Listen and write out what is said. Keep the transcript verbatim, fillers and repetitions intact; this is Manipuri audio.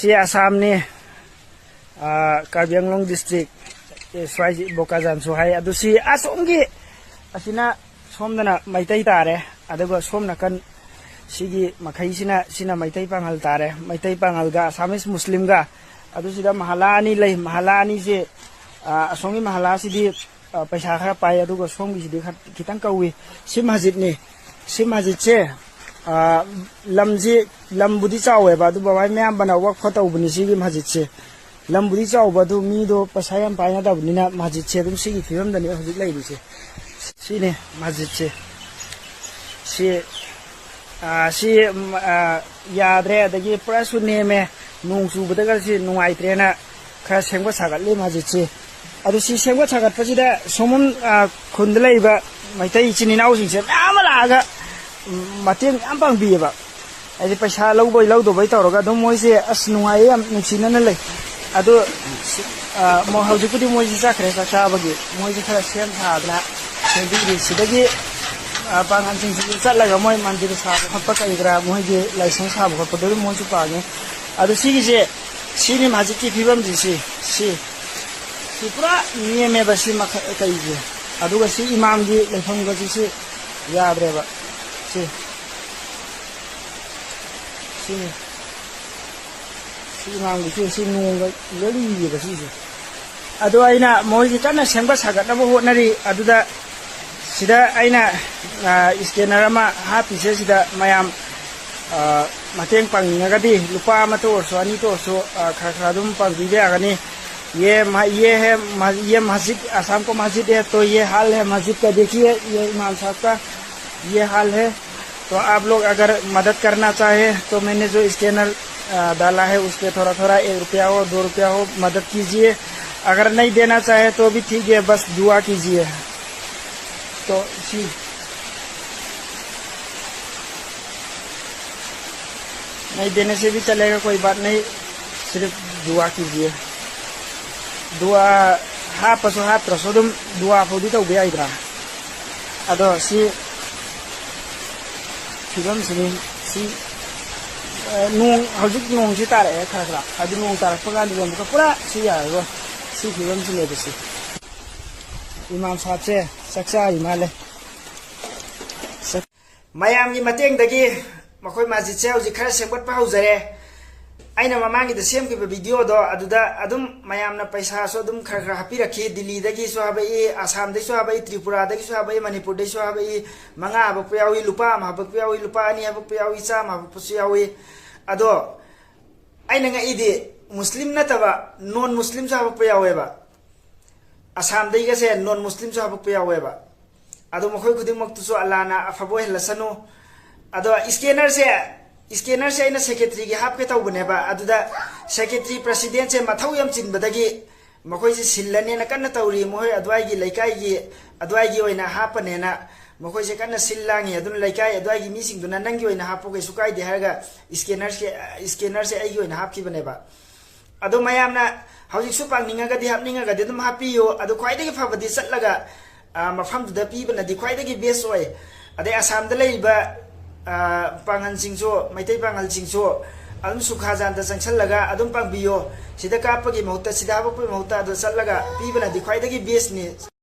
ꯁꯤ ꯑꯁꯥꯝꯅꯤ, ꯑ, ꯀꯥꯔꯕꯤ ꯑꯪꯂꯣꯡ ꯗꯤꯁꯇ꯭ꯔꯤꯛ, ꯑꯦ, ꯁ꯭ꯋꯥꯏꯁꯤ ꯕꯣꯀꯥꯖꯥꯟꯁꯨ ꯍꯥꯏ꯫ ꯑꯗꯨ ꯁꯤ ꯑꯁꯣꯝꯒꯤ, ꯑꯁꯤꯅ ꯁꯣꯝꯗꯅ ꯃꯩꯇꯩ ꯇꯥꯔꯦ, ꯑꯗꯨꯒ ꯁꯣꯝ ꯅꯥꯀꯟ ꯁꯤꯒꯤ ꯃꯈꯩꯁꯤꯅ, ꯁꯤꯅ ꯃꯩꯇꯩ ꯄꯥꯉꯜ ꯇꯥꯔꯦ, ꯃꯩꯇꯩ ꯄꯥꯉꯜꯒ ꯑꯁꯥꯃꯤꯁ ꯃꯨꯁꯂꯤꯝꯒ꯫ ꯑꯗꯨ ꯁꯤꯗ ꯃꯍꯜꯂꯥ ꯑꯅꯤ ꯂꯩ, ꯃꯍꯜꯂꯥ ꯑꯅꯤꯁꯤ, ꯑ, ꯑꯁꯣꯝꯒꯤ ꯃꯍꯜꯂꯥꯁꯤꯗꯤ, ꯑ, ꯄꯩꯁꯥ ꯈꯔ ꯄꯥꯏ, ꯑꯗꯨꯒ ꯁꯣꯝꯒꯤꯁꯤꯗꯤ ꯈꯔ ꯈꯤꯇꯪ ꯀꯧꯏ꯫ ꯁꯤ ꯃꯁꯖꯤꯠꯅꯤ, ꯁꯤ ꯃꯁꯖꯤꯠꯁꯦ, ꯑ, ꯂꯝꯁꯤ, ꯂꯝꯕꯨꯗꯤ ꯆꯥꯎꯋꯦꯕ, ꯑꯗꯨ ꯕꯕꯥ ꯃꯌꯥꯝꯕꯅ ꯋꯛꯐ ꯇꯧꯕꯅꯤ ꯁꯤꯒꯤ ꯃꯁꯖꯤꯠꯁꯦ꯫ ꯂꯝꯕꯨꯗꯤ ꯆꯥꯎꯕ, ꯑꯗꯨ ꯃꯤꯗꯣ ꯄꯩꯁꯥ ꯌꯥꯝ ꯄꯥꯏꯅꯗꯕꯅꯤꯅ ꯃꯁꯖꯤꯠꯁꯦ ꯑꯗꯨꯝ ꯁꯤꯒꯤ ꯐꯤꯕꯝꯗꯅꯤ ꯍꯧꯖꯤꯛ ꯂꯩꯔꯤꯁꯦ꯫ ꯁꯤꯅꯤ ꯃꯁꯖꯤꯠꯁꯦ꯫ ꯁꯤ, ꯑ, ꯁꯤ, ꯎꯝ, ꯑ, ꯌꯥꯗ꯭ꯔꯦ, ꯑꯗꯒꯤ ꯄꯨꯔꯥꯁꯨ ꯅꯦꯝꯃꯦ, ꯅꯣꯡ ꯆꯨꯕꯗꯒ ꯁꯤ ꯅꯨꯡꯉꯥꯏꯇ꯭ꯔꯦꯅ ꯈꯔ ꯁꯦꯝꯒꯠ ꯁꯥꯒꯠꯂꯤ ꯃꯁꯖꯤꯠꯁꯤ꯫ ꯑꯗꯨ ꯁꯤ ꯁꯦꯝꯒꯠ ꯁꯥꯒꯠꯄꯁꯤꯗ ꯁꯣꯝꯕꯣꯝ, ꯑ, ꯈꯨꯟꯗ ꯂꯩꯔꯤꯕ ꯃꯩꯇꯩ ꯏꯆꯤꯟ ꯏꯅꯥꯎꯁꯤꯡꯁꯦ ꯃꯌꯥꯝ ꯑꯃ ꯂꯥꯛꯑꯒ, ꯎꯝ, ꯃꯇꯦꯡ ꯌꯥꯝ ꯄꯥꯡꯕꯤꯌꯦꯕ꯫ ꯍꯥꯏꯗꯤ ꯄꯩꯁꯥ ꯂꯧꯕꯩ ꯂꯧꯗꯕꯩ ꯇꯧꯔꯒ ꯑꯗꯨꯝ ꯃꯣꯏꯁꯦ, "ꯑꯁ, ꯅꯨꯡꯉꯥꯏꯌꯦ, ꯌꯥꯝ ꯅꯨꯡꯁꯤꯅꯅ ꯂꯩ"꯫ ꯑꯗꯨ, ꯑ, ꯃꯣ-, ꯍꯧꯖꯤꯛꯄꯨꯗꯤ ꯃꯣꯏꯁꯤ ꯆꯠꯈ꯭ꯔꯦ ꯆꯥꯛ ꯆꯥꯕꯒꯤ꯫ ꯃꯣꯏꯁꯤ ꯈꯔ ꯁꯦꯝ ꯁꯥꯗꯅ ꯁꯦꯝꯕꯤꯔꯤ꯫ ꯁꯤꯗꯒꯤ, ꯑ, ꯄꯥꯡꯒꯜꯁꯤꯡꯁꯤꯁꯨ ꯆꯠꯂꯒ ꯃꯣꯏ ꯃꯟꯗꯤꯔ ꯁꯥꯕ ꯈꯣꯠꯄ ꯀꯔꯤ ꯀꯔꯥ, ꯃꯣꯏꯒꯤ ꯂꯥꯏꯁꯪ ꯁꯥꯕ ꯈꯣꯠꯄꯗꯨ ꯑꯗꯨꯝ ꯃꯣꯏꯁꯨ ꯄꯥꯡꯉꯤ꯫ ꯑꯗꯨ ꯁꯤꯒꯤꯁꯦ, ꯁꯤꯅꯤ ꯃꯁꯖꯤꯠꯀꯤ ꯐꯤꯕꯝꯁꯤ꯫ ꯁꯤ, ꯁꯤ, ꯁꯤ ꯄꯨꯔꯥ ꯅꯦꯝꯃꯦꯕ ꯁꯤ ꯃꯈ-, ꯀꯩꯁꯦ꯫ ꯑꯗꯨꯒ ꯁꯤ ꯏꯃꯥꯝꯒꯤ ꯂꯩꯐꯝꯒꯁꯤ ꯁꯤ ꯌꯥꯗ꯭ꯔꯦꯕ꯫ ꯁꯤ, ꯁꯤꯅꯤ꯫ ꯁꯤ ꯏꯃꯥꯝꯒꯤꯁꯤ, ꯁꯤ ꯅꯣꯡꯒ ꯂꯣꯏ ꯂꯤꯔꯦꯕ ꯁꯤꯁꯦ꯫ ꯑꯗꯣ ꯑꯩꯅ ꯃꯣꯏꯒꯤ ꯀꯟꯅ ꯁꯦꯝꯒꯠ ꯁꯥꯒꯠꯅꯕ ꯍꯣꯠꯅꯔꯤ꯫ ꯑꯗꯨꯗ ꯁꯤꯗ ꯑꯩꯅ, ꯑ, scanner ꯑꯃ ꯍꯥꯞꯄꯤꯁꯦ, ꯁꯤꯗ ꯃꯌꯥꯝ, ꯑ, ꯃꯇꯦꯡ ꯄꯥꯡꯅꯤꯡꯉꯒꯗꯤ ꯂꯨꯄꯥ ꯑꯃꯇ ꯑꯣꯏꯔꯁꯨ, ꯑꯅꯤꯇ ꯑꯣꯏꯔꯁꯨ, ꯑ, ꯈꯔ ꯈꯔ ꯑꯗꯨꯝ ꯄꯥꯡꯕꯤꯕ ꯌꯥꯒꯅꯤ꯫ ये म-, ये है म-, ये मस्जिद, आसाम को मस्जिद है, तो ये हाल है मस्जिद का, देखिए, ये इमाम साहब का ये हाल है। तो आप लोग अगर मदद करना चाहे तो मैंने जो scanner, अ, डाला है, उस पे थोड़ा थोड़ा, एक रुपया हो, दो रुपया हो, मदद कीजिए। अगर नहीं देना चाहे तो भी ठीक है, बस दुआ कीजिए। तो इसी नहीं देने से भी चलेगा, कोई बात नहीं, सिर्फ दुआ कीजिए। दुआ, हाँ, पशु हाँ, प्रसोदम दुआ, फौदी तो गया इतना। अदो सी फिल्म सिनी सी ꯅꯣꯡ, ꯍꯧꯖꯤꯛ ꯅꯣꯡꯁꯤ ꯇꯥꯔꯛꯑꯦ ꯈꯔ ꯈꯔ꯫ ꯑꯗꯨ ꯅꯣꯡ ꯇꯥꯔꯛꯄ ꯀꯥꯟꯗ ꯌꯣꯟꯕꯒ ꯄꯨꯔꯥ ꯁꯤ ꯌꯥꯔꯔꯣꯏ꯫ ꯁꯤ ꯐꯤꯕꯝꯁꯤꯅꯦꯕ ꯁꯤ꯫ ꯏꯃꯥꯝ ꯁꯥꯍꯕꯁꯦ ꯆꯥꯛ ꯆꯥꯔꯤ ꯃꯥꯜꯂꯦ꯫ ꯆꯥꯛ-, ꯃꯌꯥꯝꯒꯤ ꯃꯇꯦꯡꯗꯒꯤ ꯃꯈꯣꯏ ꯃꯁꯖꯤꯠꯁꯦ ꯍꯧꯖꯤꯛ ꯈꯔ ꯁꯦꯝꯒꯠꯄ ꯍꯧꯖꯔꯦ꯫ ꯑꯩꯅ ꯃꯃꯥꯡꯒꯤꯗ ꯁꯦꯝꯈꯤꯕ ꯚꯤꯗꯤꯑꯣꯗꯣ ꯑꯗꯨꯗ ꯑꯗꯨꯝ ꯃꯌꯥꯝꯅ ꯄꯩꯁꯥꯁꯨ ꯑꯗꯨꯝ ꯈꯔ ꯈꯔ ꯍꯥꯞꯄꯤꯔꯛꯈꯤ꯫ ꯗꯤꯜꯂꯤꯗꯒꯤꯁꯨ ꯍꯥꯞꯄꯛꯏ, ꯑꯁꯥꯝꯗꯒꯤꯁꯨ ꯍꯥꯞꯄꯛꯏ, ꯇ꯭ꯔꯤꯄꯨꯔꯥꯗꯒꯤꯁꯨ ꯍꯥꯞꯄꯛꯏ, ꯃꯅꯤꯄꯨꯔꯗꯒꯤꯁꯨ ꯍꯥꯞꯄꯛꯏ꯫ ꯃꯉꯥ ꯍꯥꯞꯄꯛꯄ ꯌꯥꯎꯏ, ꯂꯨꯄꯥ ꯑꯃ ꯍꯥꯞꯄꯛꯄ ꯌꯥꯎꯏ, ꯂꯨꯄꯥ ꯑꯅꯤ ꯍꯥꯞꯄꯛꯄꯁꯨ ꯌꯥꯎꯏ꯫ ꯑꯗꯣ ꯑꯩꯅ ꯉꯛꯏꯗꯤ ꯃꯨꯁꯂꯤꯝ ꯅꯠꯇꯕ ꯅꯣꯟ ꯃꯨꯁꯂꯤꯝꯁꯨ ꯍꯥꯞꯄꯛꯄ ꯌꯥꯎꯋꯦꯕ꯫ ꯑꯁꯥꯝꯗꯒꯤꯒꯁꯦ ꯅꯣꯟ ꯃꯨꯁꯂꯤꯝꯁꯨ ꯍꯥꯞꯄꯛꯄ ꯌꯥꯎꯋꯦꯕ꯫ ꯑꯗꯣ ꯃꯈꯣꯏ ꯈꯨꯗꯤꯡꯃꯛꯇꯨꯁꯨ ꯑꯜꯂꯥꯅ ꯑꯐꯕ ꯑꯣꯏꯍꯜꯂꯁꯅꯨ꯫ ꯑꯗꯣ ꯏꯁꯀꯦꯅꯔꯁꯦ, ꯏꯁꯀꯦꯅꯔꯁꯦ ꯑꯩꯅ ꯁꯦꯀ꯭ꯔꯦꯇꯔꯤꯒꯤ ꯍꯥꯞꯀꯦ ꯇꯧꯕꯅꯦꯕ꯫ ꯑꯗꯨꯗ ꯁꯦꯀ꯭ꯔꯦꯇꯔꯤ ꯄ꯭ꯔꯁꯤꯗꯦꯟꯁꯦ ꯃꯊꯧ ꯌꯥꯝ ꯆꯤꯟꯕꯗꯒꯤ ꯃꯈꯣꯏꯁꯦ ꯁꯤꯜꯂꯅꯦꯅ ꯀꯟꯅ ꯇꯧꯔꯤ꯫ ꯃꯈꯣꯏ ꯑꯗꯨꯋꯥꯏꯒꯤ ꯂꯩꯀꯥꯏꯒꯤ, ꯑꯗꯨꯋꯥꯏꯒꯤ ꯑꯣꯏꯅ ꯍꯥꯞꯄꯅꯦꯅ ꯃꯈꯣꯏꯁꯦ ꯀꯟꯅ ꯁꯤꯜ ꯂꯥꯡꯉꯤ꯫ ꯑꯗꯨꯅ ꯂꯩꯀꯥꯏ ꯑꯗꯨꯋꯥꯏꯒꯤ ꯃꯤꯁꯤꯡꯗꯨꯅ "ꯅꯪꯒꯤ ꯑꯣꯏꯅ ꯍꯥꯞꯄꯣ, ꯀꯩꯁꯨ ꯀꯥꯏꯗꯦ" ꯍꯥꯏꯔꯒ ꯏꯁꯀꯦꯅꯔꯁꯦ, ꯏꯁꯀꯦꯅꯔꯁꯦ ꯑꯩꯒꯤ ꯑꯣꯏꯅ ꯍꯥꯞꯈꯤꯕꯅꯦꯕ꯫ ꯑꯗꯣ ꯃꯌꯥꯝꯅ ꯍꯧꯖꯤꯛꯁꯨ ꯄꯥꯡꯅꯤꯡꯉꯒꯗꯤ, ꯍꯥꯞꯅꯤꯡꯉꯒꯗꯤ ꯑꯗꯨꯝ ꯍꯥꯞꯄꯤꯌꯨ꯫ ꯑꯗꯣ ꯈ꯭ꯋꯥꯏꯗꯒꯤ ꯐꯕꯗꯤ ꯆꯠꯂꯒ, ꯑ, ꯃꯐꯝꯗꯨꯗ ꯄꯤꯕꯅꯗꯤ ꯈ꯭ꯋꯥꯏꯗꯒꯤ ꯕꯦꯁ ꯑꯣꯏ꯫ ꯑꯗꯩ ꯑꯁꯥꯝꯗ ꯂꯩꯔꯤꯕ, ꯑ, ꯄꯥꯡꯒꯜꯁꯤꯡꯁꯨ, ꯃꯩꯇꯩ ꯄꯥꯡꯒꯜꯁꯤꯡꯁꯨ ꯑꯗꯨꯝ ꯁꯨꯈꯥꯖꯥꯟꯗ ꯆꯪꯁꯜꯂꯒ ꯑꯗꯨꯝ ꯄꯥꯡꯕꯤꯌꯣ꯫ ꯁꯤꯗ ꯀꯥꯞꯄꯒꯤ ꯃꯍꯨꯠꯇ, ꯁꯤꯗ ꯍꯥꯞꯄꯛꯄꯒꯤ ꯃꯍꯨꯠꯇ ꯑꯗꯨ ꯆꯠꯂꯒ ꯄꯤꯕꯅꯗꯤ ꯈ꯭ꯋꯥꯏꯗꯒꯤ ꯕꯦꯁꯅꯤ꯫